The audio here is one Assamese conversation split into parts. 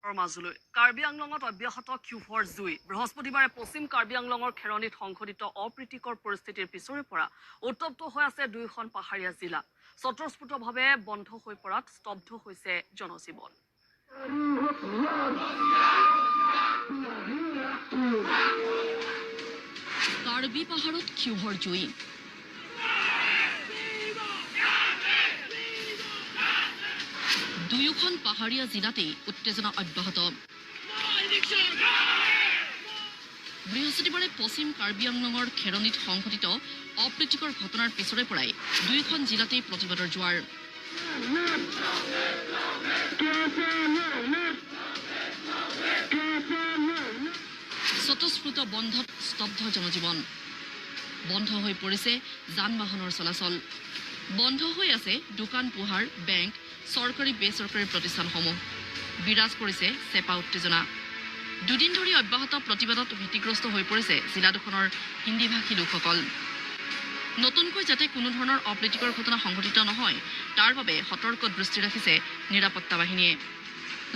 মাজলৈ কাৰ্বি আংলঙত অব্যাহত ক্ষোভৰ জুই। বৃহস্পতিবাৰে পশ্চিম কাৰ্বি আংলঙৰ খেৰণিত সংঘটিত অপ্ৰীতিকৰ পৰিস্থিতিৰ পিছৰে পৰা উত্তপ্ত হৈ আছে দুয়োখন পাহাৰীয়া জিলা। স্বতঃস্ফূৰ্তভাৱে বন্ধ হৈ পৰাত স্তব্ধ হৈছে জনজীৱন। কাৰ্বি পাহাৰত ক্ষোভৰ জুই। দুয়োখন পাহাৰীয়া জিলাতেই উত্তেজনা অব্যাহত। বৃহস্পতিবাৰে পশ্চিম কাৰ্বি আংলঙৰ খেৰণিত সংঘটিত অপ্ৰীতিকৰ ঘটনাৰ পিছৰে পৰাই দুয়োখন জিলাতেই প্ৰতিবাদৰ জোৱাৰ। স্বতঃস্ফূৰ্ত বন্ধত স্তব্ধ জনজীৱন। বন্ধ হৈ পৰিছে যান বাহনৰ চলাচল। বন্ধ হৈ আছে দোকান পোহাৰ, বেংক, চৰকাৰী বেচৰকাৰী প্ৰতিষ্ঠানসমূহ। বিৰাজ কৰিছে চেপা উত্তেজনা। দুদিন ধৰি অব্যাহত প্ৰতিবাদত ভীতিগ্ৰস্ত হৈ পৰিছে জিলা দুখনৰ হিন্দীভাষী লোকসকল। নতুনকৈ যাতে কোনো ধৰণৰ অপ্ৰীতিকৰ ঘটনা সংঘটিত নহয় তাৰ বাবে সতৰ্ক দৃষ্টি ৰাখিছে নিৰাপত্তা বাহিনীয়ে।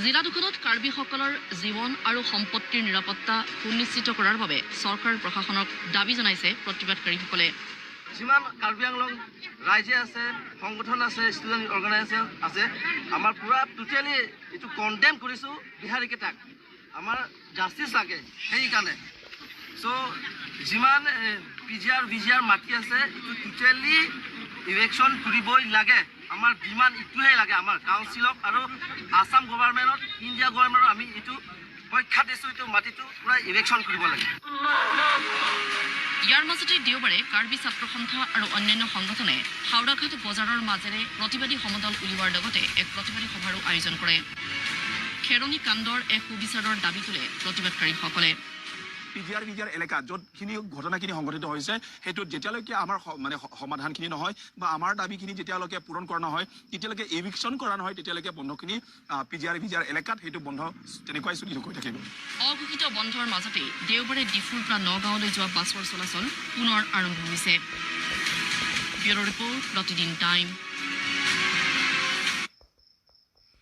জিলা দুখনত কাৰ্বিসকলৰ জীৱন আৰু সম্পত্তিৰ নিৰাপত্তা সুনিশ্চিত কৰাৰ বাবে চৰকাৰ প্ৰশাসনক দাবী জনাইছে প্ৰতিবাদকাৰীসকলে। যিমান কাৰ্বি আংলং ৰাইজে আছে, সংগঠন আছে, ষ্টুডেণ্ট অৰ্গেনাইজেশ্যন আছে, আমাৰ পুৰা টোটেলি এইটো কণ্ডেম কৰিছোঁ বিহাৰীকেইটাক। আমাৰ জাষ্টিছ লাগে সেইকাৰণে। চ' যিমান P G R V G R মাটি আছে এইটো টোটেলি ইভেকশ্যন কৰিবই লাগে। আমাৰ ডিমাণ্ড এইটোহে লাগে। আমাৰ কাউন্সিলক আৰু আছাম গভৰ্ণমেণ্টত, ইণ্ডিয়া গভৰ্ণমেণ্টত আমি এইটো পৰীক্ষা দিছোঁ, এইটো মাটিটো পূৰা ইভেকশ্যন কৰিব লাগে। ইয়াৰ মাজতে দেওবাৰে কাৰ্বি ছাত্ৰ সন্থা আৰু অন্যান্য সংগঠনে হাওৰাঘাট বজাৰৰ মাজেৰে প্ৰতিবাদী সমদল উলিওৱাৰ লগতে এক প্ৰতিবাদী সভাৰো আয়োজন কৰে। খেৰণি কাণ্ডৰ এক সুবিচাৰৰ দাবী তোলে প্ৰতিবাদকাৰীসকলে। P G R V G R এলেকাত য'তখিনি ঘটনাখিনি সংঘটিত হৈছে সেইটোত যেতিয়ালৈকে আমাৰ মানে সমাধানখিনি নহয় বা আমাৰ দাবীখিনি যেতিয়ালৈকে পূৰণ কৰা নহয়, তেতিয়ালৈকে ইভিকশ্যন কৰা নহয়, তেতিয়ালৈকে বন্ধখিনি P G R V G R এলেকাত সেইটো বন্ধ তেনেকুৱাই চলি হৈ থাকিব। অঘোষিত বন্ধৰ মাজতেই দেওবাৰে ডিফুৰ পৰা নগাঁৱলৈ যোৱা বাছৰ চলাচল পুনৰ আৰম্ভ হৈছে। ব্যুৰ' ৰিপৰ্ট, প্ৰতিদিন টাইম।